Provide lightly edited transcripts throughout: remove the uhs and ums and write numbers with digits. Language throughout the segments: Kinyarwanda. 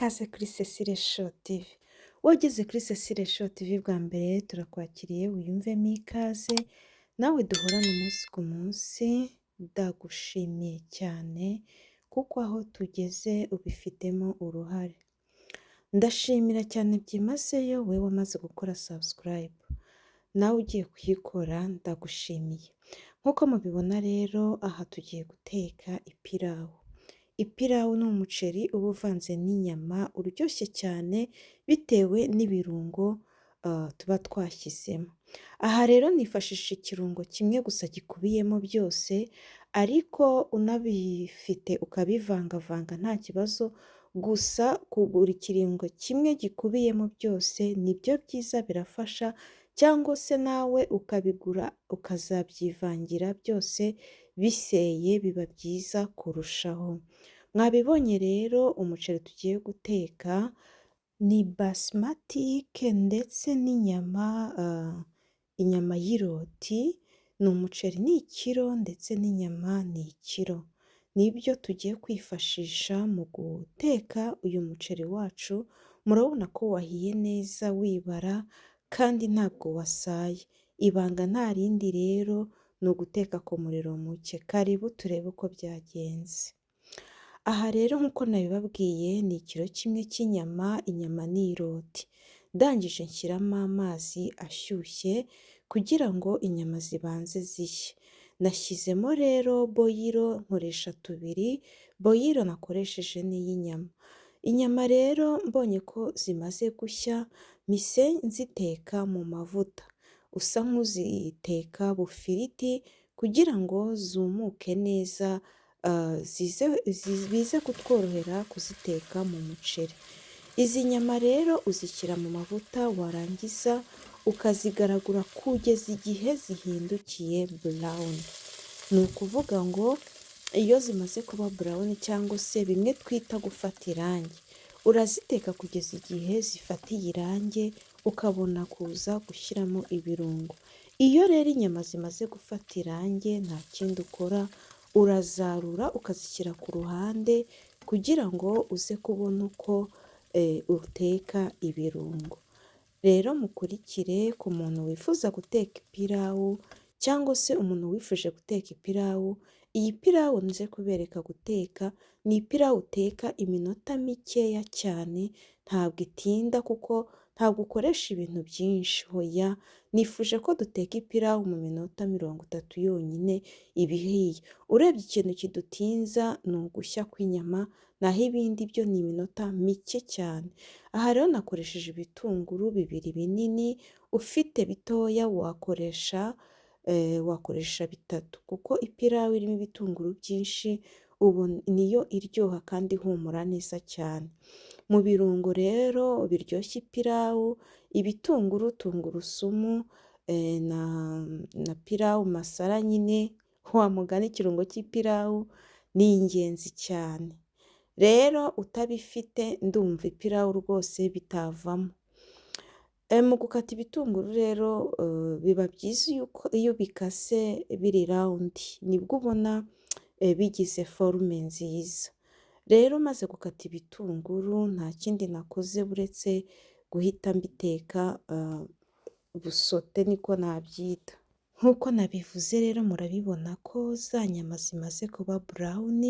Ikaze kuri Cecile Show TV. Wageze kuri Cecile Show TV bwa mbere, turakwakiriye, wiyumvemo ikaze, nawe duhorane umunsi ku munsi. Ndagushimiye cyane kuko aho tugeze ubifitemo uruhare. Ndashimira cyane byimazeyo wowe wamaze gukora subscribe, nawe ugiye kuyikora ndagushimiye. Nk'uko mubibona rero, aha tugiye guteka ipirawu. Ipirawu ni umuceri uba uvanze n'inyama, uryoshye cyane bitewe n'ibirungo tuba twashyizemo. Aha rero nifashisha ikirungo kimwe gusa gikubiyemo byose, ariko unabifite ukabivangavanga nta kibazo, gusa kugura ikirungo kimwe gikubiyemo byose nibyo byiza, birafasha, cyangwa se nawe ukabigura ukazabyivangira byose biseye, biba byiza kurushaho. Mwabibonye rero, umuceri tugiye guteka ni basmati ndetse n'inyama, inyama y'iroti. Ni umuceri ni ikiro ndetse n'inyama ni ikiro. Nibyo tugiye kwifashisha mu guteka uyu muceri wacu. Murabona ko wahiye neza wibara kandi ntabwo wasaye. Ibanga nta rindi rero ni uguteka ku muriro muke. Karibu turebe uko byagenze. Aha rero nk'uko nabibabwiye, ni ikiro kimwe cy'inyama, inyama ni iroti. Ndangije nshyiramo amazi ashyushye kugira ngo inyama zibanze zishye. Nashyizemo rero bouillon, nkoresha tubiri, bouillon nakoresheje ni iy'inyama. Inyama rero mbonye ko zimaze gushya, mpise nziteka mu mavuta, usa nk'uziteka bufiriti kugira ngo zumuke neza, bize kutworohera kuziteka mu muceri. Izi nyama rero uzishyira mu mavuta, warangiza ukazigaragura kugeza igihe zihindukiye brown. Ni ukuvuga ngo iyo zimaze kuba brown, cyangwa se bimwe twita gufata irangi, uraziteka kugeza igihe zifatiye irangi, ukabona kuza gushyiramo ibirungo. Iyo rero inyama zimaze gufata irangi, nta kindi ukora, urazarura ukazishyira ku ruhande kugira ngo uze kubona uko uteka ibirungo. Rero mukurikire, ku muntu wifuza guteka ipirawu cyangwa se umuntu wifuje guteka ipirawu, iyi pirawu nje kubereka guteka ni ipirawu uteka iminota mikeya cyane, ntabwo itinda kuko ntabwo ukoresha ibintu byinshi. Hoya, nifuje ko duteka ipirawu mu minota 30 yonyine iba ihiye. Urebye ikintu kidutinza ni ugushya kw'inyama, naho ibindi byo ni iminota mike cyane. Aha rero nakoresheje ibitunguru bibiri binini, ufite bitoya wakoresha bitatu, kuko ipirawu irimo ibitunguru byinshi ubu niyo iryoha kandi ihumura neza cyane. Mu birungo rero biryoshya ipirawu, ibitunguru, tungurusumu na pilau masala nyine, wa mugani ikirungo cy'ipirawu ni ingenzi cyane. Rero utabifite ndumva ipirawu rwose bitavamo. Mu gukata ibitunguru rero biba byiza iyo ubikase biri round, nibwo ubona bigize forme nziza. Rero maze gukata ibitunguru, nta kindi nakoze uretse guhita mbiteka busauté, niko nabyita. Nk'uko nabivuze rero, murabibona ko za nyama zimaze kuba brown,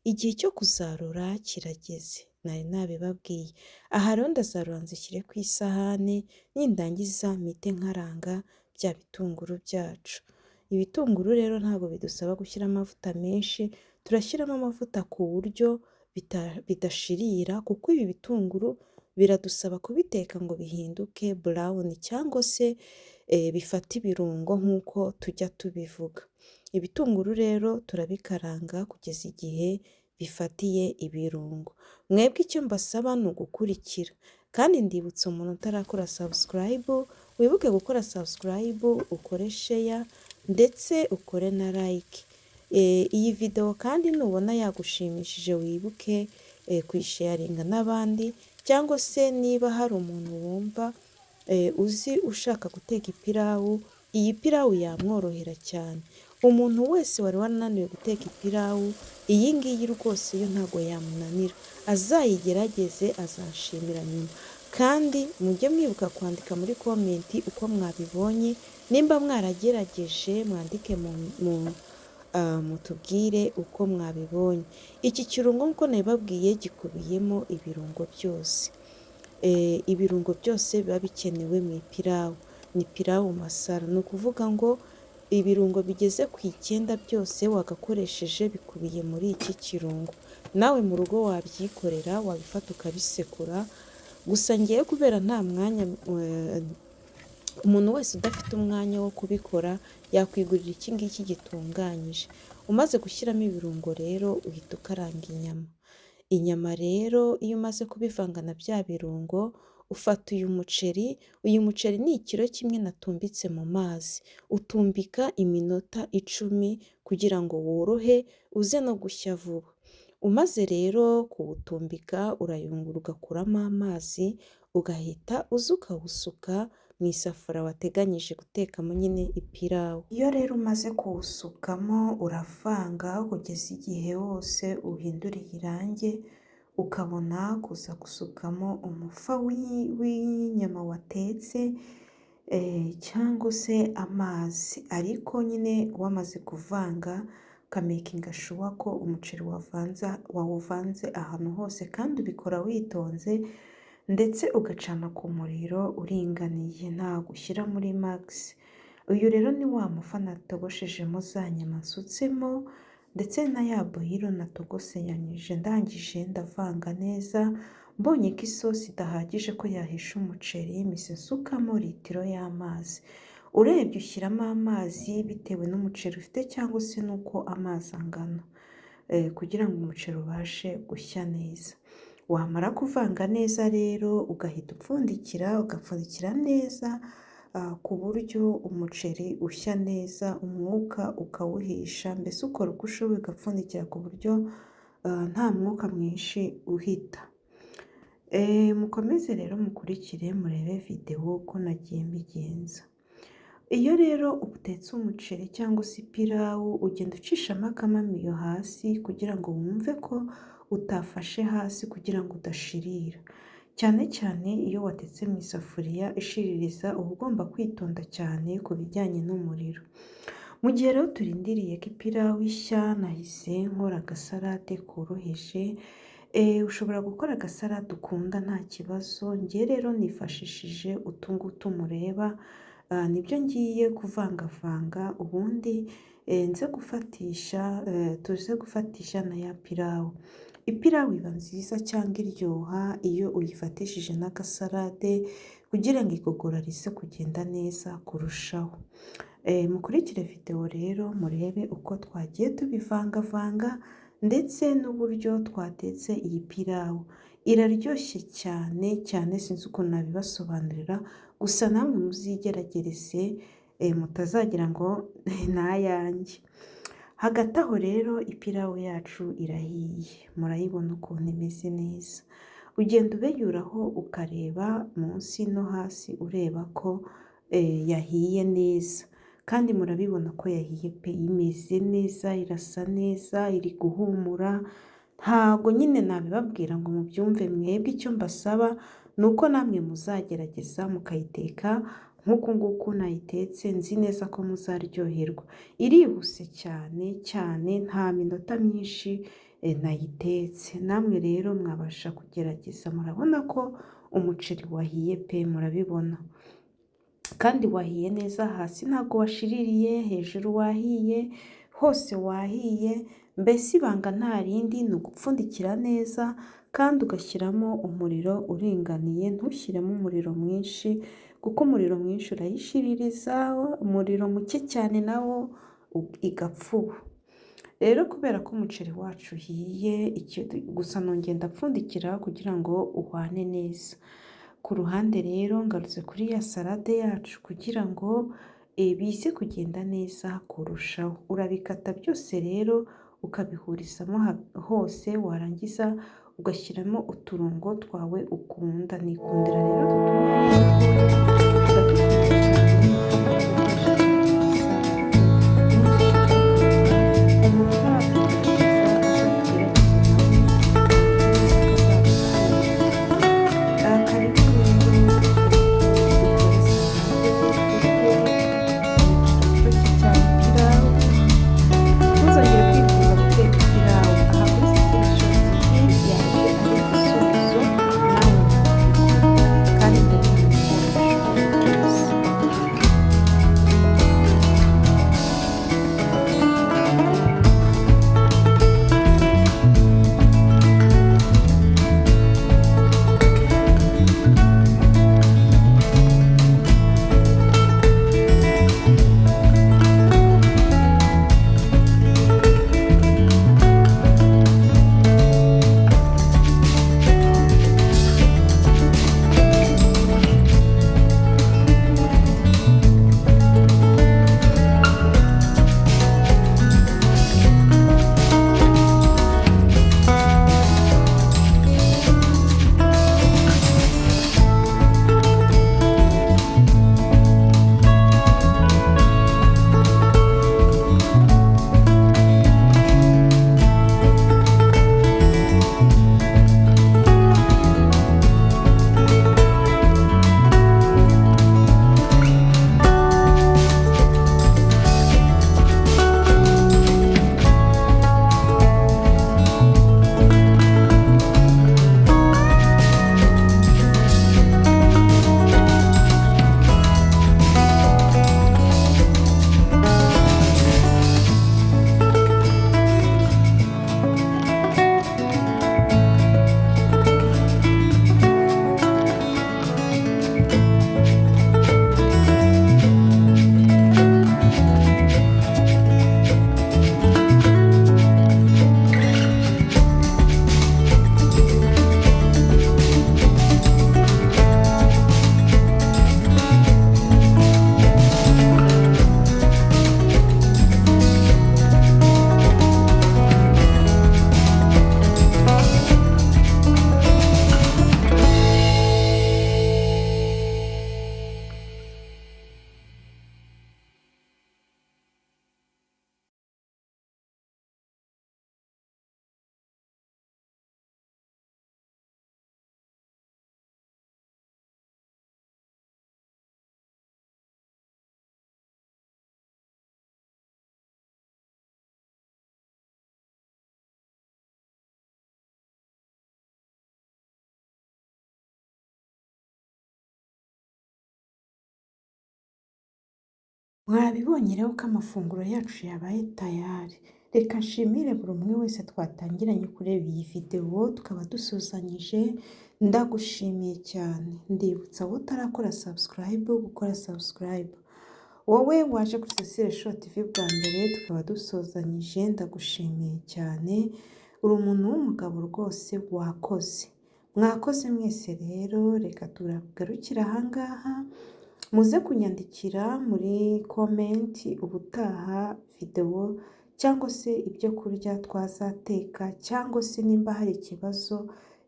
igihe cyo kuzarura kirageze, nari nabibabwiye. Aha rero ndazarura nzishyire ku isahani, nindangiza mpite nkaranga bya bitunguru byacu. Ibitunguru rero ntabwo bidusaba gushyiramo amavuta menshi, turashyiramo amavuta ku buryo bidashirira, kuko ibi bitunguru biradusaba kubiteka ngo bihinduke brown cyangwa se bifate ibirungo nk'uko tujya tubivuga. Ibitunguru rero turabikaranga kugeza igihe bifatiye ibirungo. Mwebwe icyo mbasaba ni ugukurikira, kandi ndibutsa umuntu utarakora subscribe, wibuke gukora subscribe, ukore share ndetse ukore na like. Iyi videwo kandi nubona yagushimishije, wibuke kuyisharinga n'abandi, cyangwa se niba hari umuntu wumva uzi ushaka guteka ipirawu, iyi pirawu yamworohera cyane. Umuntu wese wari warananiwe guteka ipirawu, iyi ngiyi rwose yo ntago yamunanira, azayigerageze azanshimira nyuma. Kandi mujye mwibuka kwandika muri comment uko mwabibonye, nimba mwaragerageje mwandike mutubwire uko mwabibonye. Iki kirungo nk'uko nabibabwiye gikubiyemo ibirungo byose, ibirungo byose biba bikenewe mu ipirawu, ni pilau masala, ni ukuvuga ngo ibirungo bigeze ku 9 byose wagakoresheje bikubiye muri iki kirungo. Nawe mu rugo wabyikorera, wabifata ukabisekura, gusa ngewe kubera nta mwanya, umuntu wese udafite umwanya wo kubikora yakwigurira iki ngiki gitunganyije. Umaze gushyiramo ibirungo rero uhita ukaranga inyama. Inyama rero iyo umaze kubivanga na bya birungo, ufata uyu muceri, uyu muceri ni ikiro kimwe natumbitse mu mazi, utumbika iminota 10 kugira ngo worohe uze no gushya vuba. Umaze rero kuwutumbika urayungura ugakuramo amazi, ugahita uza ukawusuka mu isafuriya wateganyije gutekamo nyine ipirawu. Iyo rero umaze kuwusukamo uravanga kugeza igihe wose uhinduriye irangi, ukabona kuza gusukamo umufa w'inyama watetse cyangwa se amazi, ariko nyine wamaze kuvanga ukamakinga sure ko umuceri wawuvanze ahantu hose, kandi ubikora witonze ndetse ugacana ku muriro uringaniye, ntabwo ushyira muri max. Uyu rero ni wa mufa natogoshejemo za nyama nsutsemo ndetse na ya bouillon natogosanyije, ndangije ndavanga neza, mbonye ko isosi idahagije ko yahisha umuceri, mpise nsukamo litiro y'amazi. Urebye ushyiramo amazi bitewe n'umuceri ufite cyangwa se n'uko amazi angana, kugira ngo umuceri ubashe gushya neza. Wamara kuvanga neza rero ugahita upfundikira, ugapfundikira neza ku buryo umuceri ushya neza, umwuka ukawuhisha, mbese ukora uko ushoboye ugapfundikira ku buryo nta mwuka mwinshi uhita. Mukomeze rero mukurikire murebe videwo uko nagiye mbigenza. Iyo rero utetse umuceri cyangwa se ipirawu, ugenda ucishamo akamamiyo hasi kugira ngo wumve ko utafashe hasi kugira ngo udashirira. Cyane cyane iyo watetse mu isafuriya ishiririza, uba ugomba kwitonda cyane ku bijyanye n'umuriro. Mu gihe rero turindiriye ko ipirawu ishya, nahise nkora agasalade koroheje. Ushobora gukora agasalade ukunda nta kibazo, njye rero nifashishije utu ngutu mureba, nibyo ngiye kuvangavanga, ubundi nze gufatisha, tuze gufatisha na ya pirawu. Ipirawu iba nziza cyangwa iryoha iyo uyifatishije n'agasalade kugira ngo igogora rize kugenda neza kurushaho. Mukurikire videwo rero murebe uko twagiye tubivangavanga ndetse n'uburyo twatetse iyi pirawu. Iraryoshye cyane cyane, sinzi ukuntu nabibasobanurira, gusa namwe muzigeragereze mutazagira ngo ni ayanjye. Hagati aho rero ipirawu yacu irahiye, murayibona ukuntu imeze neza. Ugenda ubeyuraho ukareba munsi no hasi ureba ko yahiye neza, kandi murabibona ko yahiye pe, imeze neza, irasa neza, iri guhumura, ntago nyine nabibabwira ngo mubyumve mwebwe, icyo mbasaba ni uko namwe muzagerageza mukayiteka nk'uku nguku nayitetse, nzi neza ko muzaryoherwa. Irihuse cyane cyane, nta minota myinshi nayitetse. Namwe rero mwabasha kugerageza, murabona ko umuceri wahiye pe, murabibona. Kandi wahiye neza, hasi ntabwo washiririye, hejuru wahiye, hose wahiye, mbese ibanga nta rindi ni ugupfundikira neza kandi ugashyiramo umuriro uringaniye, ntushyiremo umuriro mwinshi kuko umuriro mwinshi urayishiririza, umuriro muke cyane nawo igapfuba. Rero kubera ko umuceri wacu uhiye, gusa nongeye ndapfundikira kugira ngo uhwane neza. Ku ruhande rero ngarutse kuri ya salade yacu kugira ngo bize kugenda neza kurushaho. Urabikata byose rero ukabihurizamo hose, warangiza ugashyiramo uturungo twawe ukunda. Nikundira rero utu tunyanya dutoya, ndadukunda cyane. Mwabibonye rero ko amafunguro yacu yabaye tayari. Reka nshimire buri umwe wese twatangiranye kureba iyi videwo tukaba dusuzanyije, ndagushimiye cyane. Ndibutsa wowe utarakora subscribe gukora subscribe. Wowe waje kuri Cecile Show TV bwa mbere tukaba dusozanyije, ndagushimiye cyane. Uri umuntu w'umugabo rwose, wakoze. Mwakoze mwese rero, reka tugarukire aha ngaha. Muze kunyandikira muri comment ubutaha videwo cyangwa se ibyo kurya twazateka, cyangwa se nimba hari ikibazo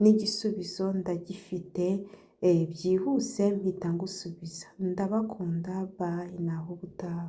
n'igisubizo ndagifite byihuse mpita ngusubiza. Ndabakunda, bye, naho ubutaha.